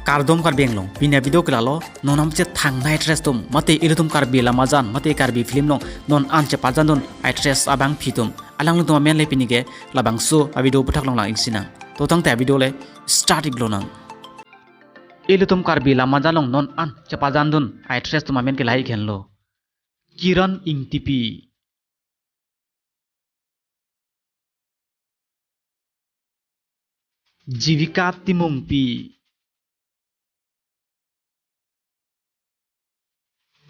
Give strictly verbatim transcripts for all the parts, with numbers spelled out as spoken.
Kardom Karbi Anglong, pini avideo ke lalo, non an chethang nai actress atum, mate ilitum Karbi Lamajan, mate Karbi film along, non an chepajandun actress abangphi atum. Alanglitum amen le pini ke labangso avideo aputhak along lang-ik sinang. To tangte avideo le start ik lonang. Ilitum Karbi Lamajan along non an chepajandun actress atum amen ke lahai henlo. Kiran Engtipi, Jivika Timungpi,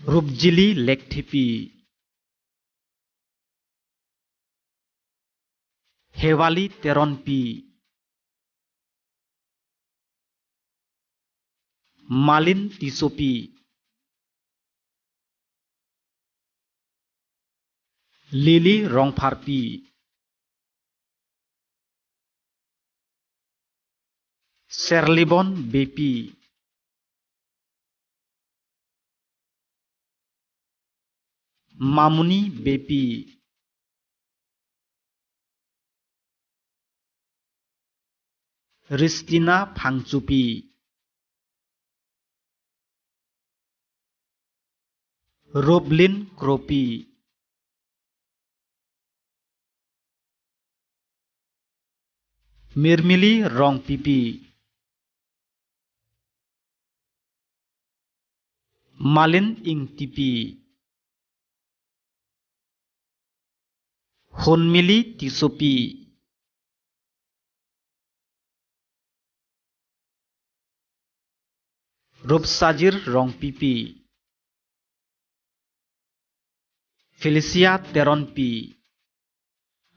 Rupjili Lekthepi, Hewali Teronpi, Malin Tissopi, Lily Rongpharpi, Serlibon Beypi, Mamuni Beypi, Ristina Phangchopi, Roblin Kropi, Mirmili Rongpipi, Malin Engtipi, Honmili Tissopi, Rupsajir Rongpipi, Felicia Teronpi.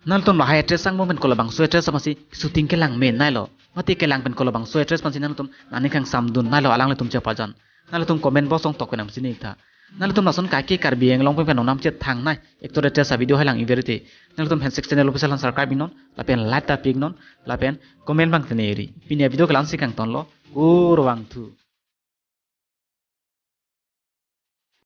Nanglitum lahai actress angbong pen kolabangso actress aphansi shooting kelang me nailo, mate kelang pen kolabangso actress aphansi nanglitum nangning kangsamdun nailo, alanglitum chepajan. Nanglitum comment box along tok penang si nik tha. Nanglitum lason kaike Karbi Anglong pen non an chethang nai actor actress avideo hai lang-ik verite, nanglitum Handshake channel official aphan subscribe iknon, lapen like ta pi iknon, lapen comment abang tengneri. Pini avideo ke la-ansi kangtonlo, kurvangthu.